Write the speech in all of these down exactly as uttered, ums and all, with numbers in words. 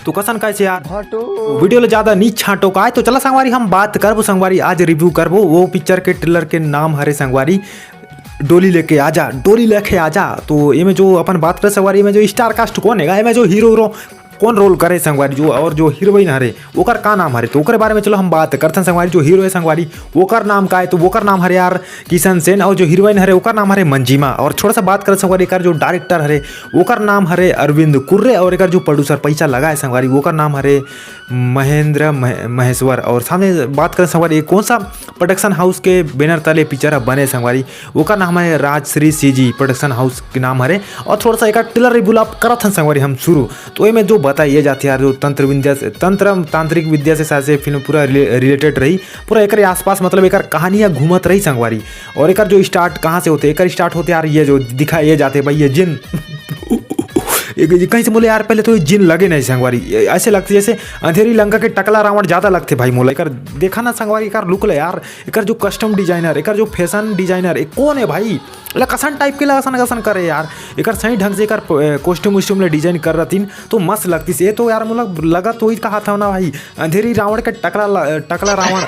तो कसन कैसे यार, video ला ज्यादा नी छांटो काय। तो चला संगवारी, हम बात करबो संगवारी, आज review करबो वो पिक्चर के trailer के नाम हरे संगवारी डोली लेके आजा, डोली लेके आजा। तो एमे जो अपन बात करे संगवारी, एमे जो star cast कौन है, एमे जो हीरो हीरो कौन role करे संगवारी, जो और जो हीरोइन हरे ओकर का नाम हरे, तो ओकर बारे में चलो हम बात करथन संगवारी। जो हीरो है संगवारी, ओकर नाम का है, तो ओकर नाम हरे यार किशन सेन, और जो हीरोइन हरे ओकर नाम हरे मंजिमा। और थोड़ा सा बात करथन संगवारी, एकर जो director हरे ओकर नाम हरे अरविंद कुर्रे, और एकर जो producer पैसा लगा है संगवारी, ओकर नाम हरे महेंद्र महे-, महेश्वर। और सामने बात करथन संगवारी, ये कौन सा production house के banner तले पिक्चर ह बने संगवारी, ओकर नाम है राजश्री CG production house के नाम हरे। और थोड़ा सा एकर trailer review आप करत हन संगवारी हम शुरू। तो एमे जो बताइए जाथे यार, जो तंत्र विद्या से, तंत्र तांत्रिक विद्या से शायद से फिल्म पूरा रिले-, related रही, पूरा एकरे आसपास, मतलब एकर कहानी ह घूमत रही संगवारी। और एकर जो start कहाँ से होथे, एकर start होथे यार, ये जो दिखाए जाथे भाई, ये जिन एक, ये कहीं से बोले यार, पहले तो ये जिन लगे नहीं संगवारी, ये ऐसे लगथे जैसे अंधेरी लंका के टकला रावण ज्यादा लगथे भाई मोला। एकर देखा ना संगवारी, एकर look ले यार, एकर जो costume designer, एकर जो fashion designer, ये कौन है भाई? ला कसन type के ला कसन कसन करे यार, एकर सही ढंग से एकर प-, costume वोस्ट्यूम ले design कर रहतिन तो मस्त लगतिस। ये तो यार मोला लगा तो ही कहा था ना भाई, अंधेरी रावण के टकला ला-, टकला रावण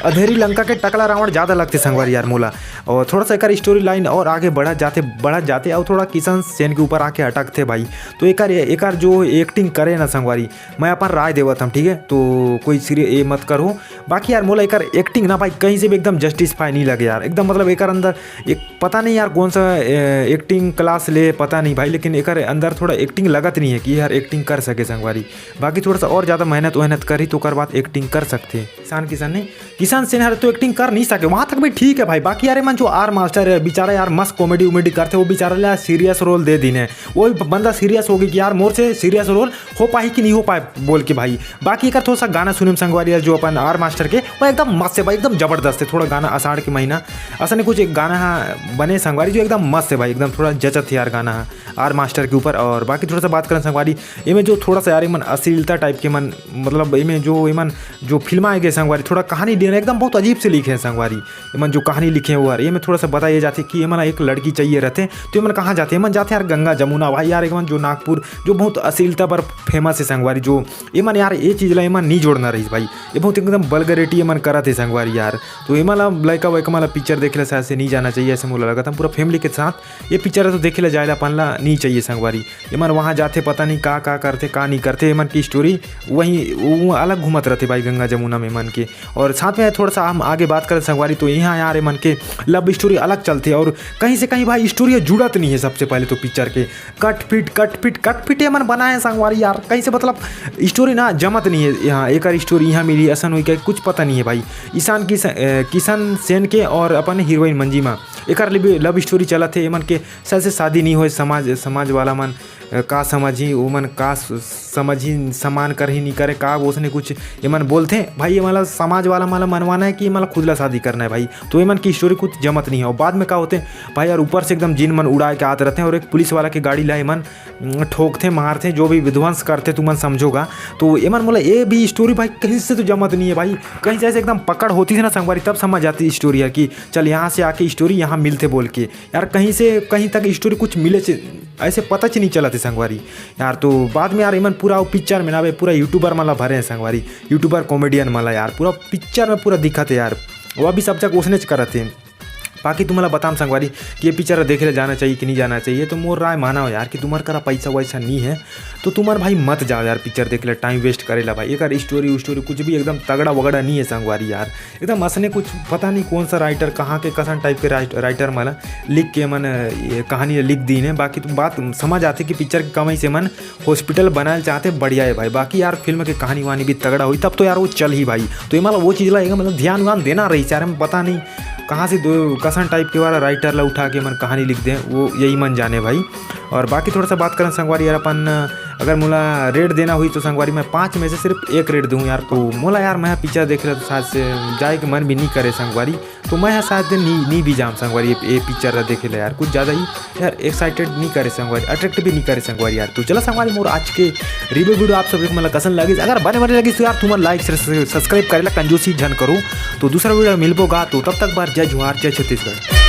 अंधेरी लंका के टकला रावण ज्यादा लगथे संगवारी यार मोला। और थोड़ा सा एकर story line और आगे बढ़त जाथे, बढ़त जाथे, और थोड़ा किशन सेन के ऊपर आके अटकथे भाई। तो एकर, एकर जो acting करे ना संगवारी, मैं अपन राय देवत हूँ, ठीक है, तो कोई सीरियस ये मत करो। बाकी यार मोला एकर acting ना भाई कहीं से भी एकदम justify नहीं लगे यार, एकदम मतलब एकर अंदर एक पता नहीं यार कौन सा, ए, acting class ले, पता नहीं भाई, लेकिन एकर अंदर थोड़ा acting लगत नहीं है कि यार acting कर सके संगवारी। बाकी थोड़ा सा और ज़्यादा मेहनत वहनत करी तो ओकर बाद acting कर सकथे। किसान, किसान नहीं, किशन सेन हर तो acting कर नहीं सके, वहाँ तक भी ठीक है भाई। बाकी यार एमन जो आर मास्टर है बेचारा यार मस्त comedy उमेडी करथे, वो बेचारा ला serious role दे दीन है, वो बंदा serious हो गई कि यार मोर से serious role हो पाही कि नहीं हो पाए बोल के भाई। बाकी एकर थोड़ा सा गाना सुने में संगवारी यार, जो अपन आर मास्टर के, वो एकदम मस्त है भाई, एकदम जबरदस्त है। थोड़ा गाना आषाढ़ के महीना, ऐसा नहीं कुछ एक गाना हा बने संगवारी जो एकदम मस्त है भाई, एकदम थोड़ा जचत है यार गाना हा आर मास्टर के ऊपर। और बाकी थोड़ा सा बात करें संगवारी, एमे जो थोड़ा सा यार एमन अश्लीलता type के मन, मतलब एमे जो एमन जो फिल्म आए गए संगवारी, थोड़ा कहानी देना एकदम बहुत अजीब से लिखे हैं संगवारी। एमन जो कहानी लिखे हैं वो यार, एमे थोड़ा सा बताइए जाथे कि एमन एक लड़की चाहिए रहथे, तो एमन कहाँ जाथे? एमन जाथे यार गंगा जमुना भाई यार, एमन जो नागपुर जो बहुत अश्लीलता पर famous है संगवारी, जो एमन यार ये चीज़ ला एमन नहीं जोड़ना रही भाई, ये बहुत एकदम vulgarity एमन करत है संगवारी यार। तो एमन ला लड़का वैका मन ला पिक्चर देखे ला शायद से नहीं जाना चाहिए, ऐसे मोला लगत है। पूरा family के साथ ये पिक्चर तो देखे ला जाए ला अपन ला नहीं चाहिए संगवारी। एमन वहाँ जाथे पता नहीं का का करथे का नहीं करथे, एमन की story वहीं वो अलग घूमत रहथे भाई गंगा जमुना में एमन के। और साथ में थोड़ा सा हम आगे बात करें संगवारी, तो यहाँ यार एमन के love story अलग चलथे और कहीं से कहीं भाई story जुड़त नहीं है। सबसे पहले तो पिक्चर के कट पिट कट पिट कट पिट एमन बनाए हैं संगवारी यार, कहीं से मतलब story ना जमत नहीं है। यहाँ एकर story यहाँ मिली, ऐसा नहीं क्या कुछ पता नहीं है भाई। ईशान किशन, ए, किशन सेन के और अपन हीरोइन मंजिमा, एकर love story चलत है। एमन के शायद से शादी नहीं होए, समाज, समाज वाला मन अ, का समझही, ओमन का स-, समझही, सम्मान करही, नहीं करे, का ओसने कुछ एमन बोलथे। भाई, एमन ला समाज वाला मन ला मनवाना है कि एमन ला खुद ला शादी करना है भाई। तो एमन की story कुछ जमत नहीं है। और बाद में का होथे भाई यार, ऊपर से एकदम जिन मन उड़ा के आत रहथे और एक पुलिस वाला के गाड़ी ला एमन, उम, ठोकथे, मारथे, जो भी विध्वंस करथे, तुमन समझोगा। तो एमन मोला ये भी story भाई कहीं से तो जमत नहीं है भाई, कहीं से ऐसे एकदम पकड़ होती थी ना संगवारी, तब समझ आती story है कि चल यहाँ से आके story यहाँ मिलथे बोल के। यार कहीं से कहीं तक story कुछ मिले से ऐसे पता च नहीं चलत है संगवारी। यार तो बाद में यार एमन पूरा पिक्चर में ना बे पूरा YouTuber मन ला भरे हैं संगवारी, YouTuber comedian मन ला यार पूरा पिक्चर में पूरा दिखत है यार। वो अभी सब जगह ओसने च करत है। बाकी तुम्हारा बताम संगवारी कि ये पिक्चर देखे ला जाना चाहिए कि नहीं जाना चाहिए, तो मोर राय माना हो यार कि तुम्हार करा पैसा वैसा नहीं है तो तुम्हार भाई मत जाओ यार पिक्चर देखे ला, time waste करे ला भाई। एकर story story कुछ भी एकदम तगड़ा वगड़ा नहीं है संगवारी यार। एकदम असने कुछ पता नहीं कौन सा writer, कहाँ के कसन type के राइट-, writer मन लिख के मन, ये कहानी लिख दीन है। बाकी तो बात समझ आथे कि पिक्चर के कमाई से मन hospital बनाए चाहते, बढ़िया है भाई। बाकी यार फिल्म के कहानी वहानी भी तगड़ा हुई तब तो यार वो चल ही भाई। तो ये मतलब वो चीज़ ला एकदम मतलब ध्यान व्यान देना रही यार, हम पता नहीं कहाँ से दो कसन type के वाला writer ला उठा के मन कहानी लिख दें, वो यही मन जाने भाई। और बाकी थोड़ा सा बात करें संगवारी यार अपन, अगर मोला रेट देना हुई तो संगवारी मैं पाँच में से सिर्फ एक रेट दूँ यार। तो मोला यार मैं पिक्चर देखे ला तो शायद से जाए के मन भी नहीं करे संगवारी, तो मैं ह शायद नी, नी भी जाम संगवारी ये, ये पिक्चर ला देखे ला यार। कुछ ज़्यादा ही यार excited नहीं करे संगवारी, attract भी नहीं करे संगवारी यार। तो चला संगवारी मोर आज के review video आप सब मन ला कसन लगिस, अगर बने बने लगिस तो यार तुमन like share subscribe करे ला कंजूसी झन करो। तो दूसरा video मिलबो गा, तो तब तक बार जय जोहार, जय छत्तीसगढ़।